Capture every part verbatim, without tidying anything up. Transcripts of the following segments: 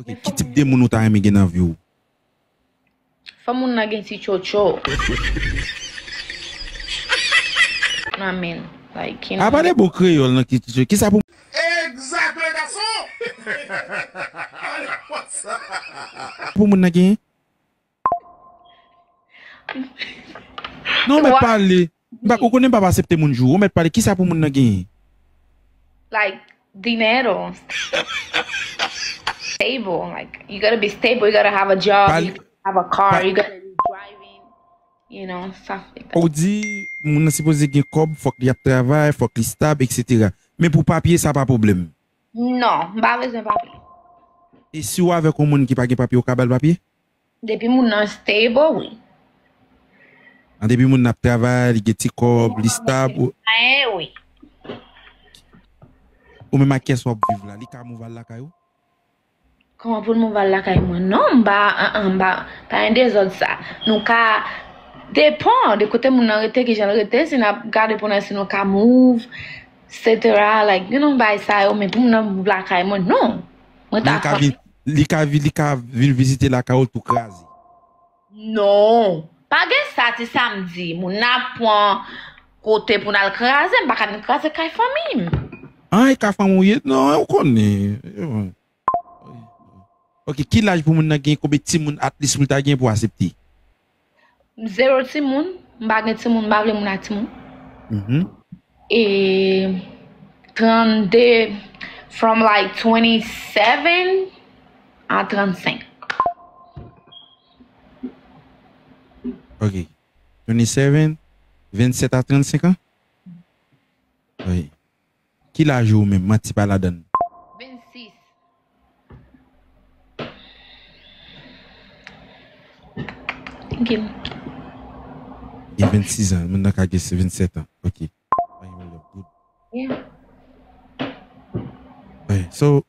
Ki tip de moun ou ta renmen gen nan vi w? Fò moun nan gen ti tchotcho. Amen. Like, you know. A pale bon kreyòl nan ki tchotcho. Kisa pou Exact, le garçon! Pou moun nan gen? Non, mèt pale. M pa, ou konnen m pa aksepte moun jou. Ou mèt pale. Kisa pou moun nan genyen? Like, dinero. Stable. Like, you gotta be stable. You gotta have a job. Pale. You gotta have a car. Pa- You gotta be driving. You know, stuff like that. Ou di, moun nan sipoze gen kòb, fòk li ap travay, fòk li stab, et cetera. Men pou papye, sa pa pwoblèm. Non, m pa bezwen papye. E si w avèk yon moun ki pa gen papye, ou ka ba l papye? Depi moun nan stable, wi. An, depi moun nan ap travay, li gen ti kòb, li stab, ou Wi. Ou menm ak kiyès w ap viv la? Li ka move al lakay ou? Kòman pou l move al lakay mwen? Non, m pa, an, an, m pa, pa gen dezòd sa. Nou ka depan de kote moun nan rete, kijan l rete, si n ap gade pou n wè si nou ka move, et cetera. Like, you know, bagay sa yo, men pou moun nan move lakay mwen, non. Mwen ta Li ka vin, li ka vi-, li ka vin vizite lakay ou tou kraze. Non. Pa gen sa ti samdi. Moun nan ap pran kote pou n al kraze. M pa ka vin kraze kay fanmi m. An, e ka fanmi w ye? Non, ou konnen. Ok, ki laj pou moun nan gen? Konbyen timoun at least pou l ta gen pou aksepte? M zero timoun. M pa gen timoun. M pa vle moun ak timoun. Mhm. E trannde, from like twenty-seven a trannsenk. Ok. Twenty-seven, vennsèt a trannsenk an? Wi. Ki laj ou menm? Manti pa ladann. Vennsis. Thank you. Gen vennsis an, moun nan ka gen vennsèt an. Ok. Yeah. Wi, so,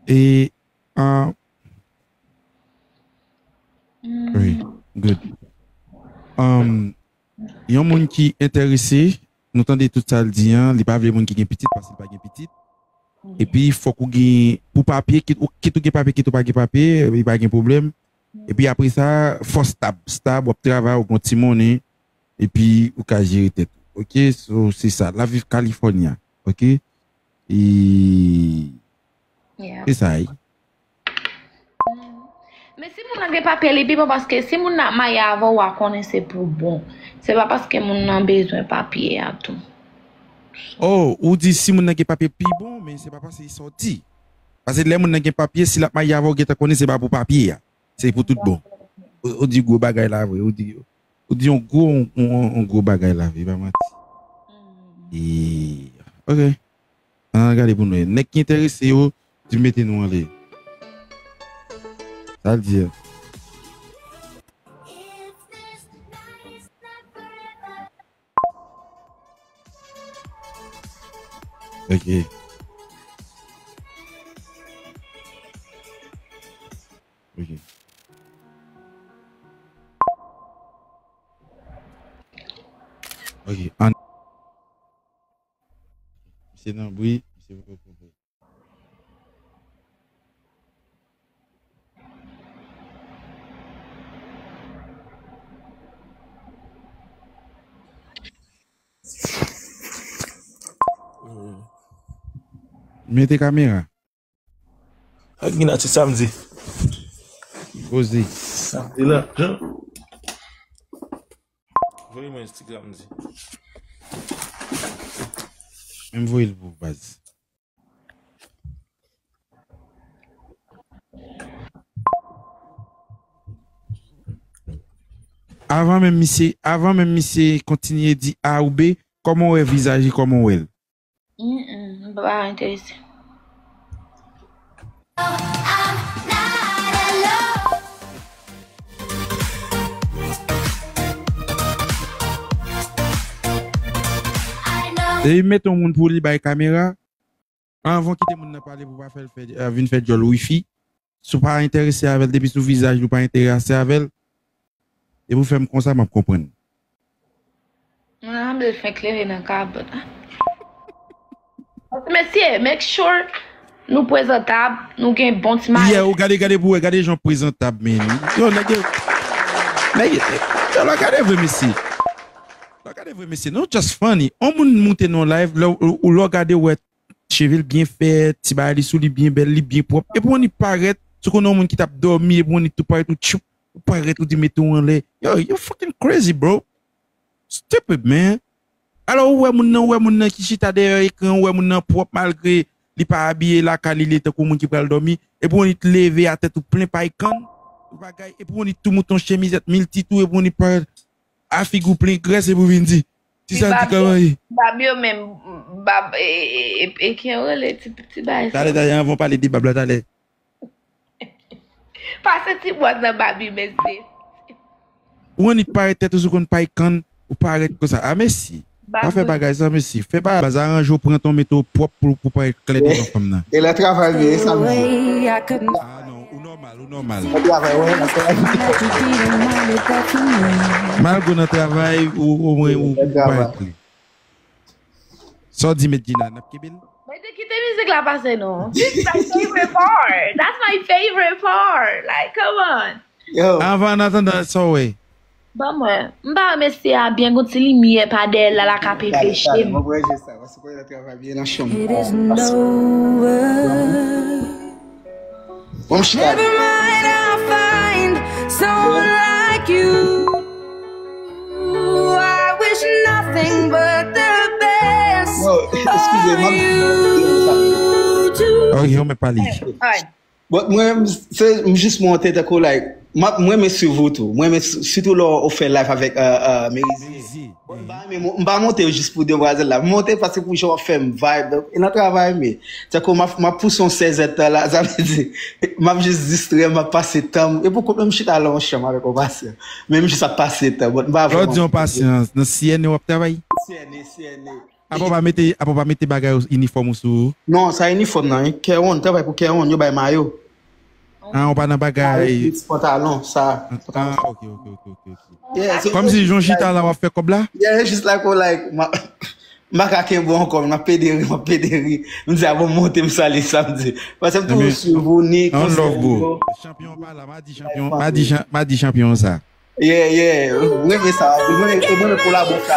e, ah, wi, good. Um, yon moun ki enterese, nou tande tout sa l di an, li pa vle moun ki gen pitit paske li pa gen pitit. Epi fòk ou gen pou papye, kit ou, kit ou gen papye, kit ou pa gen papye, li pa gen pwoblèm. Epi apre sa, fò stab, stab, w ap travay, ou gon ti monnen, epi ou ka jere tèt ou. Ok, so se sa, l ap viv California, ok? E Yeah. Se sa, wi. Men si moun nan gen papye, li pi bon, paske si moun nan ap marye avè w, w a konnen se pou bon. Se pa paske moun nan bezwen papye a tou. Oh, ou di si moun nan gen papye pi bon, men se pa paske sa w di. Paske lè moun nan gen papye, si l ap marye avè w, gentan konnen se pa pou papye a. Se pou tout bon. Ou, ou di gwo bagay la vre, ou di, ou di yon gwo, yon, yon, yon gwo bagay la vre, pa manti. E, ok. Ann gade pou nou wè. Nèg ki enterese yo, di mete nou anlè. Sa l di a? Ok. Ok. Ok, ann. Misye nan bri, misye poko konprann. Mete kamera. Ak Gina ti samdi. Poze. Samdi la, jan. Voye mwen ti samdi. Men m voye l pou baz. Avan menm misye, avan menm misye kontinye di A ou B, kòman w wè vizaj li, kòman w wè l? Mm, mm, m pa enterese. Depi mete yon moun pou li bay kamera, anvan kite moun nan pale pou pa fè l fè, eh, vin fè djòl wifi. Si w pa enterese avè l, depi sou vizaj li w pa enterese avè l, depi w fè m konsa, m ap konprann. Mwen sanble fenk leve nan kabòt. Mesye, make sure Nou prezantab, nou gen bon ti mayo. Yeah, ou gade, gade pou wè, gade jan prezantab, men. Yo, nèg yo, nèg yo, yo, lè w gade vre, mesye. Lè w gade vre, mesye, non, just funny. On moun moute nan live, lè w, lè w gade, ou wè cheve l byen fèt, ti bagay li sou li byen bèl, li byen pwòp. Epi on li parèt, sou konn on moun ki t ap dòmi, epi on li tou parèt, ou tchoup, ou parèt, ou di mete w anlè. Yo, you fucking crazy, bro. Stupid, man. Alò, ou wè moun nan, ou wè moun nan ki chita dèyè ekran, ou wè moun nan pwòp malgre li pa abiye lakay li, li tankou moun ki pral dòmi. Epi on li leve a tèt ou plen pay kann, ou bagay, epi on li tou mouton chemizèt mil ti tou, epi on li pa a figi w plen grès, epi ou vin di, ti sa di kòman ye? Bab yo menm, bab, e, e, e, e, ki yo rele ti, ti bagay sa? Talè, talè, anvan w pale de bab la, talè. Pase ti bwòt nan bab yo, mesye. Ou annik parèt tèt ou sou konn pay kann, ou parèt konsa. A, mesye. Pa fè bagay sa, mesye. Fè pa baz aranje w, pran tan w mete w pwòp pou, pou parèt klè devan fanm nan. E lè travay vini, e sa m di. Ah non, ou nòmal, ou nòmal. Lè travay, wè, lè travay. Malgre w nan travay, ou, omwen, ou, ou parèt klè. Sa w di, Medjina, n ap kenbe l? Mwen te kite mizik la pase, non. This is my favorite part. That's my favorite part. Like, come on. Yo. Anvan, an atandan, sa w wè? Ban mwen. M pa wè mesye a byen, gon ti limyè pa dèyè l la, la ka peche m. Mwen wè je sa, paske kounye a travay byen nan chanm. It is no word. Bon, m chita. Never mind, I'll find someone like you. I wish nothing but the best for you too. Ok, on mèt pale. Bon, mwen, se, m jis monte tankou, like, m ap, mwen renmen swiv ou tou. Mwen renmen s-, sitou lè w fè live avèk, euh, euh, Merizi. Merizi. Bon, m pa renmen mon-, m pa monte jis pou demwazèl la. M monte paske pou jan w ap fè m vibe. E nan travay, men. Tankou m ap, m ap pouse yon sèzèt tan la, sa vle di, m ap jis distrè, m ap pase tan m. E pou kont mwen, m chita la yon chanm avèk yon pasyan. Men m jis ap pase tan. Bon, m pa vrèman. Lè w di yon pasyan, nan C N A w ap travay? C N A, C N A. Apa w pa mete, apa w pa mete bagay ou, inifòm ou sou ou? Non, sa inifòm nan, wi. Kèwon, travay pou Kèwon, yo bay mayo. Ah, ou pa nan bagay. Mayo, pantalon, sa. Ah, ok, ok, ok, ok, ok. Yeah, so, kòmsi jan w chita la, w ap fè kòb la? Yeah, just like, oh, like, ma, m pa ka kenbe w ankò, m ap pede ri, m ap pede ri. M di, a bon, m monte, m sali samdi. Paske m toujou swiv ou, Nick, on love, bro. Chanpyon pa la, m a di chanpyon, m a di chan-, m a di chanpyon sa. Yeah, yeah. Mwen renmen sa. Mwen, mwen renmen kolabo sa.